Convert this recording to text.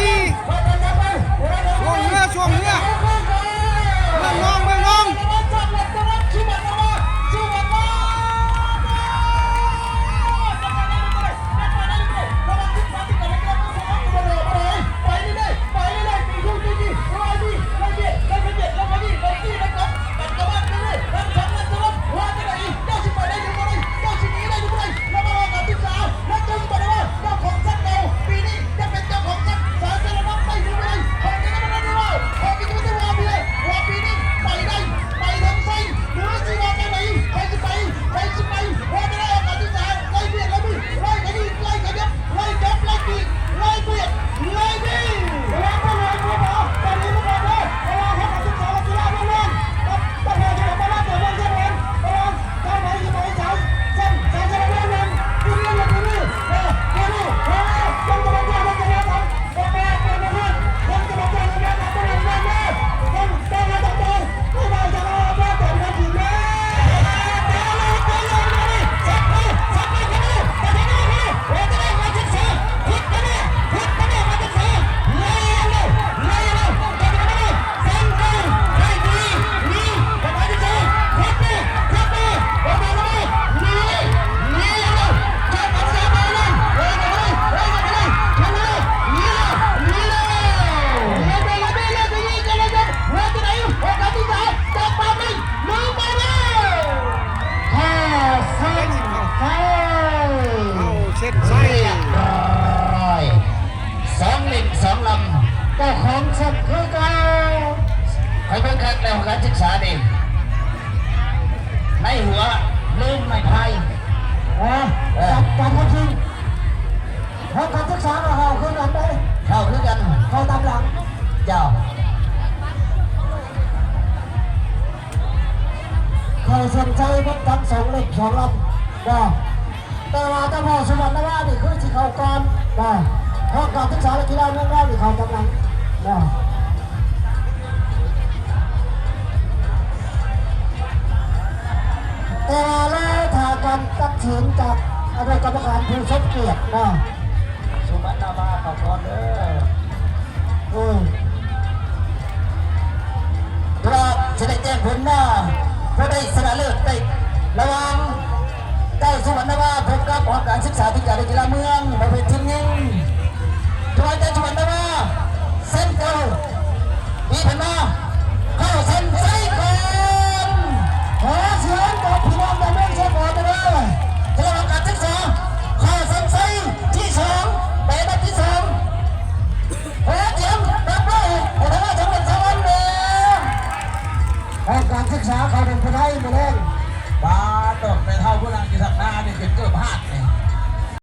ຊ່ວງເຮືອ ຊ່ວງເຮືອ ເມືອງນອງ ເມືອງນອງ. ເຂົ້າເສັ້ນໄຊ ຮຽບຮ້ອຍ ສອງເຫຼັ້ນສອງລຳ ເຈົ້າຂອງແຊັມຄືເກົ່າ. ຂ້ອຍເບິ່ງຄັກແລ້ວ ການສຶກສານີ້ ໃນຫົວລືມໄມ້ພາຍ. ເອີ ເອີ ການ ການຄວບຄຸມ ຫ້ອງການສຶກສາກໍເຂົ້າຄືກັນເດ້ ເຂົ້າຄືກັນ ເຂົ້າຕາມຫຼັງ. ເຈົ້າ ເຂົ້າເສັ້ນໄຊເບິດທັງສອງເຫຼັ້ນສອງລຳ ບໍ່ ແຕ່ວ່າເຈົ້າພໍ່ສຸວັນນະວານີ້ຄືຊິເຂົ້າກ່ອນ ບໍ່ ຫ້ອງການສຶກສາ ແລະ ກິລາເມືອງນອງນີ້ເຂົ້າຕາມຫຼັງ ບໍ່. ແຕ່ວ່າລໍຖ້າການຕັດສິນຈາກອະນຸກຳມະການຜູ້ຊົມກຽດເນາະ. ສຸວັນນະວາເຂົ້າກ່ອນເດີ. ໂອ້ຍ ເພື່ອຈະໄດ້ແຈ້ງຜົນວ່າຜູ້ໃດຊະນະເລີດໄດ້ ລະຫວ່າງ ເຈົ້າສຸວັນນະວາ ພົບກັບຫ້ອງການສຶກສາທິການ ແລະ ກິລາເມືອງ ປະເພດທີມຍິງ. ຖືວ່າເຈົ້າສຸວັນນະວາ ເຊັ່ນເກົ່າ ມີເພິ່ນມາ ເຂົ້າເສັ້ນໄຊກ່ອນ. ຂໍສຽງກັບພີ່ນ້ອງຊາວເມືອງຊາວກອນເດີ. ຄະນະກຳມະການສຶກສາ ເຂົ້າເສັ້ນໄຊທີສອງ ໄປອັນດັບທີສອງ. ຂໍສຽງຕົບມືໃຫ້ທາງດ້ານສຳເລັດສະຫວັນເດີ. ຫ້ອງການສຶກສາເຂົ້າເປັນຜູ້ໃດມື້ແລງ. ປາດໂທ້ ແມ່ເຖົ້າຜູ້ນັ່ງຢູ່ທາງໜ້ານີ້ເປັນເກີບຫາດ.